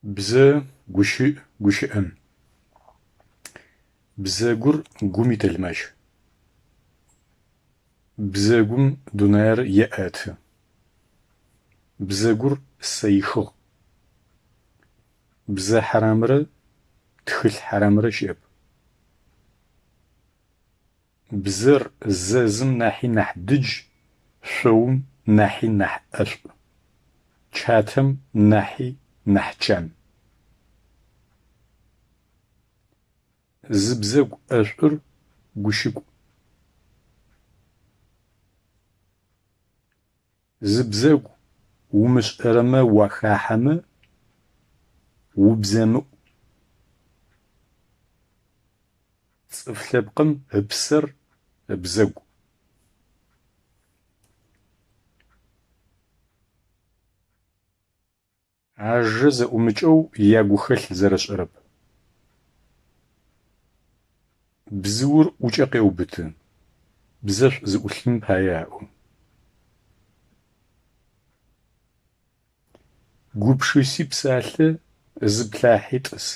Бзэ, гущыӏ, гущыӏэн. Бзэгур гум итэлмащ. Бзэгум дунаир еӏэты. Бзэгур сэихыгъ. Бзэ хьарамрэ тхылъ хьарамрэ щыӏэп. Бзэр зэзым нахьи нахь дыдж, шъоум нахьи нахь ӏэшӏу, чатэм нахьи нахь чан. Зыбзэгу ӏэшӏур гущыкӏу. Зыбзэгу умышӏэрэмэ уахахьэмэ, убзэмыӏу. Цӏыф лъэпкъым ыпсэр ыбзэгу. Ажэ зэӏумыкӏэу ягухэлъ зэрэшӏэрэп. Бзыур ӏукӏэ къеубыты, бзэшӏу зыӏулъым пае аӏо. Гупшыси псалъэ, зыплъахьи тӏыс.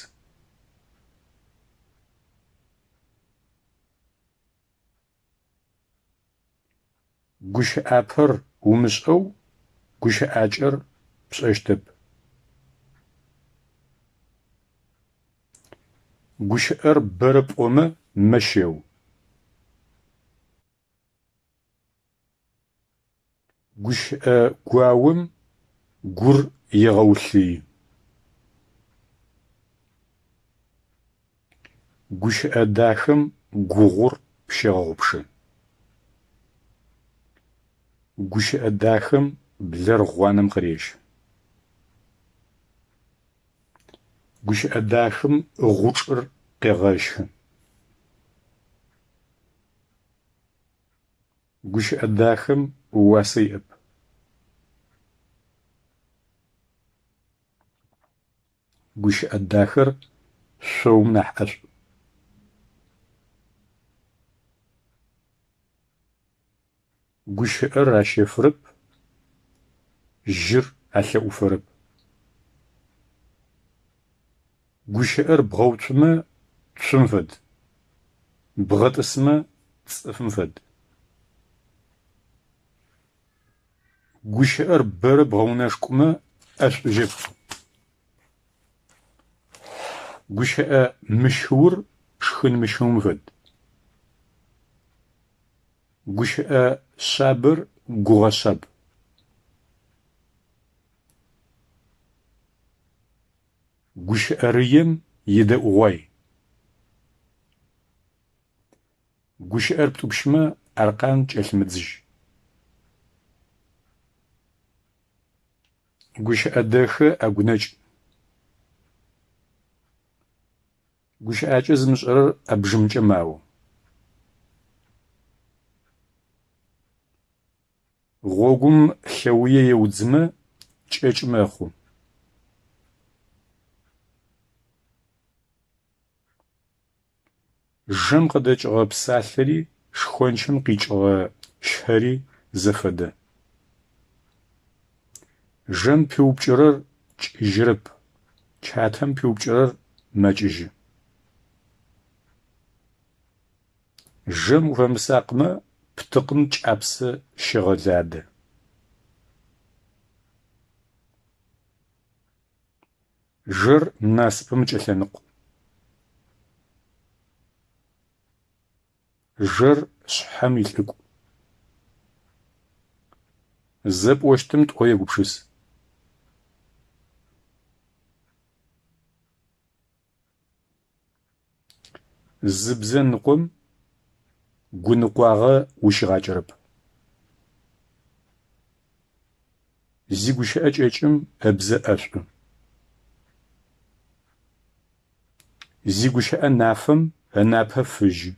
Гущыӏапэр умышӏэу гущыӏакӏэр пшӏэщтэп. Гущыӏэр бэрэ пӏомэ мэщэу. Гущыӏэ гуаом гур егъэулъыи. Гущыӏэ дахэм гугъур пщегъэгъупшэ. Гущыӏэ дахэм блэр гъуанэм къырещы. Гущыӏэ дахэм гъучӏыр къегъэщхы. Гущыӏэ дахэм уасэ иӏэп. Гущыӏэ дахэр шъоум нахь ӏэшӏу. Гущыӏэр ащэфырэп, жьыр алъэӏуфэрэп. Гущыӏэр бгъэуцумэ цум фэд, бгъэтӏысмэ цӏыфым фэд. Гущыӏэр бэрэ бгъэунэшкӏумэ ӏэшӏужьэп. Гущыӏэ мыщыур шхын мыщыум фэд. Гущыӏэ шъабэр гугъэ шъаб. Гущыӏэрыем едэӏугъуай. Гущыӏэр птӏупщымэ аркъэн кӏэлъымыдзыжь. Гущыӏэ дэхэ ӏэгу нэкӏ. Гущыӏакӏэ зымышӏэрэр ӏэбжымкӏэ мао. Гъогум лъэуе еудзымэ, кӏэкӏы мэхъу. Жэм къыдэкӏыгъэ псалъэри шхончым къикӏыгъэ щэри зэфэдэ. Жэм пиупкӏырэр кӏыжьырэп, чатэм пиупкӏырэр мэкӏыжьы. Жэм уфэмысакъмэ, птыкъын кӏапсэ щегъэлъадэ. Жэр насыпым ыкӏэлъэныкъу. Жэр шъхьэм илӏыкӏу. Зэ пӏощтым тӏо егупшыс. Зыбзэ ныкъом гуныкъуагъэ ущигъакӏэрэп. Зигущыӏэ кӏэкӏым ыбзэ ӏэшӏу. Зигущыӏэ нафэм ынапэ фыжьы.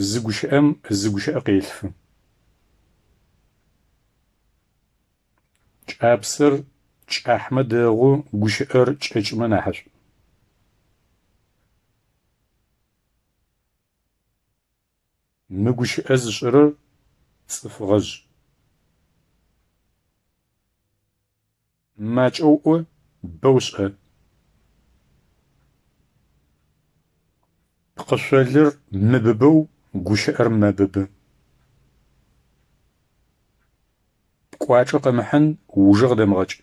Зы гущыӏэм зы гущыӏэ къелъфы. Кӏапсэр кӏахьмэ дэгъу, гущыӏэр кӏэкӏымэ нахьышӏу. Мыгущыӏэ зышӏэрэр цӏыфыгъэжъ. Макӏэу ӏо, бэу шӏэ. Пкъышъолыр мыбыбэу гущыӏэр мэбыбы. Пкӏуачӏэ къымыхьын ужэ къыдэмыгъэкӏ.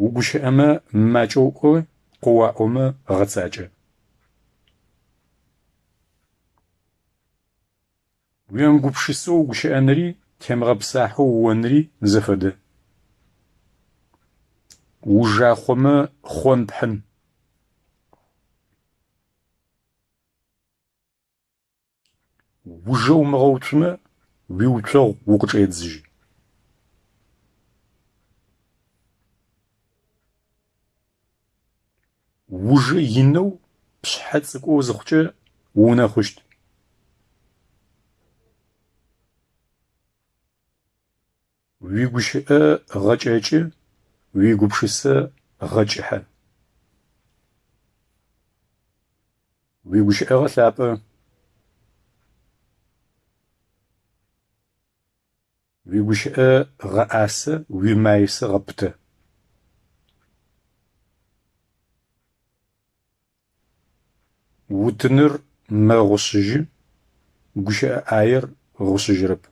Угущыӏэмэ макӏэу ӏо, къыуаӏомэ гъэцакӏэ. Уемыгупшысэу угущыӏэнри темыгъэпсахьэу уонри зэфэдэ. Ужахъомэ хъон пхьын. Ужэ умыгъэуцумэ уиуцогъу укъычӏедзыжьы. Ужэ инэу пшъхьэ цӏыкӏоу зыхъукӏэ уунэхъущт. Уигущыӏэ гъэкӏэкӏы, уигупшысэ гъэкӏыхьэ. Уигущыӏэ гъэлъапӏэ. Уигущыӏэ гъэӏасэ, уимаисэ гъэпытэ. Утыныр мэгъушъыжьы, гущыӏэ ӏаер гъушъыжьырэп.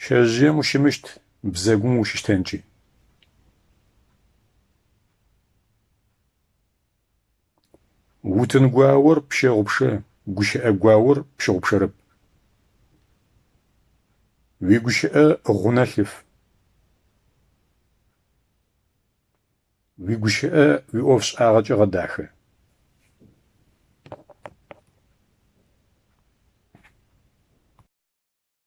Шъэжъыем ущымыщт, бзэгум ущыщтэнкӏи. Утын гуаор пщэгъупшэ, гущыӏэ гуаор пщыгъупшэрэп. Уигущыӏэ гъунэ лъыф. Уигущыӏэ уиӏофшӏагъэкӏэ гъэдахэ.